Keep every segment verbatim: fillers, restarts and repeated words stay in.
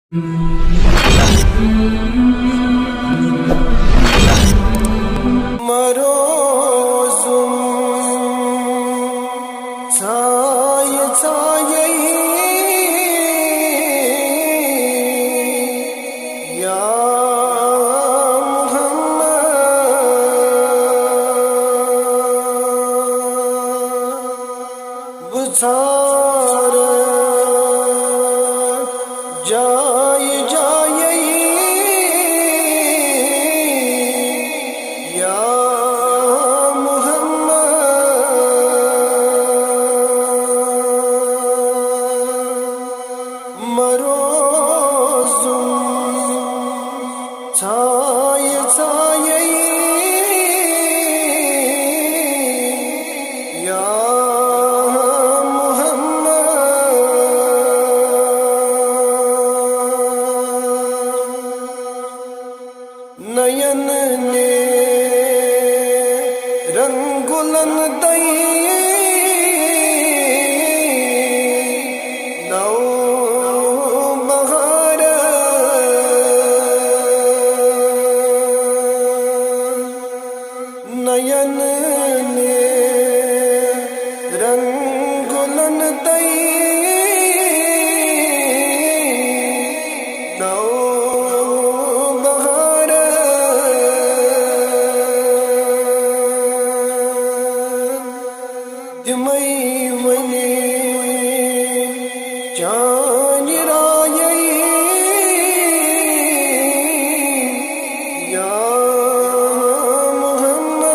مروزم ژھایہِ ژھایہِ یا محمد، بہٕ ژھارٕ جایہِ جایہِ یا محمد۔ مروزم ژھایہِ ژھایہِ یا محمد۔ نین نے رنگلن دئی نو بہار، نین نے رنگلن دئی نو بہار۔ تِمَے وَنہِ چانہِ رایے یا محمد۔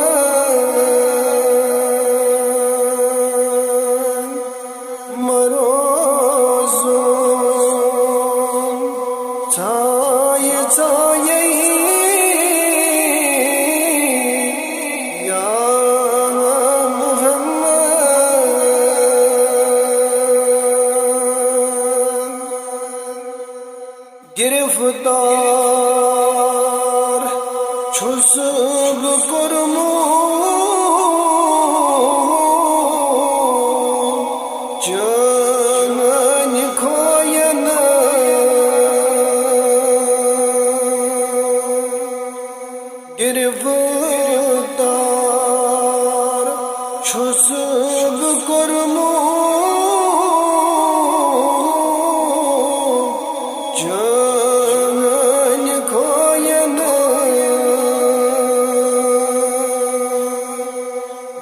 مروزم ژھایہِ ژھایہِ یا محمد۔ گرفتار چھُس بہٕ کوٚرمُت چٲنۍ کھوین۔ گرفتار چھُس بہٕ کوٚرمُت چٲنۍ کھوین۔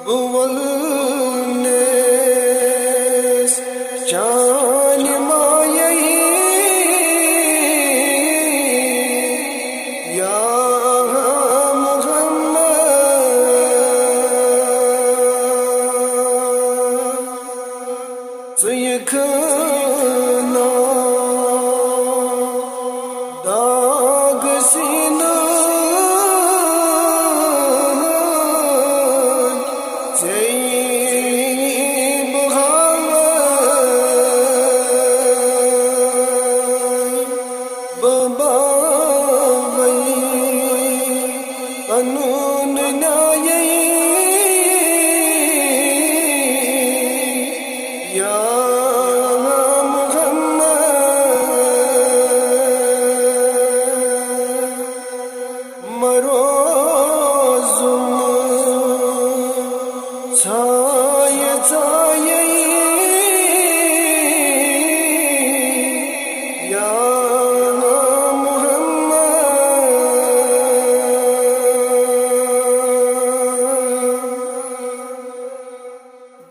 بہٕ وَننَس چانہِ مایہِ یا محمد۔ ژٕ یِکھ نا داغ سیٖنہٕ ژےٚ بہاوَے۔ بہٕ باوَے پَنُن نیاے یا محمد۔ مروزم ژھایہِ ژھایہِ یا محمد۔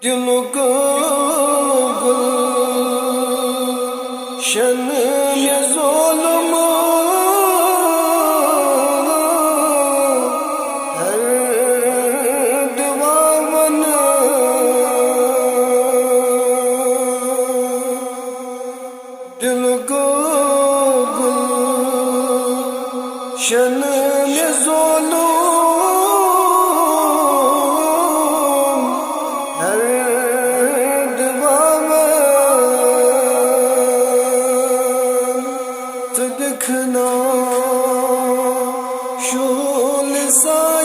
دِلُک گُلشن مےٚ زولمُت ہر دُعا وَنہٕ۔ دِلُک گُلشن مےٚ زولُم ہر دُعا وَن۔ ژٕ دِکھ نا شُل سان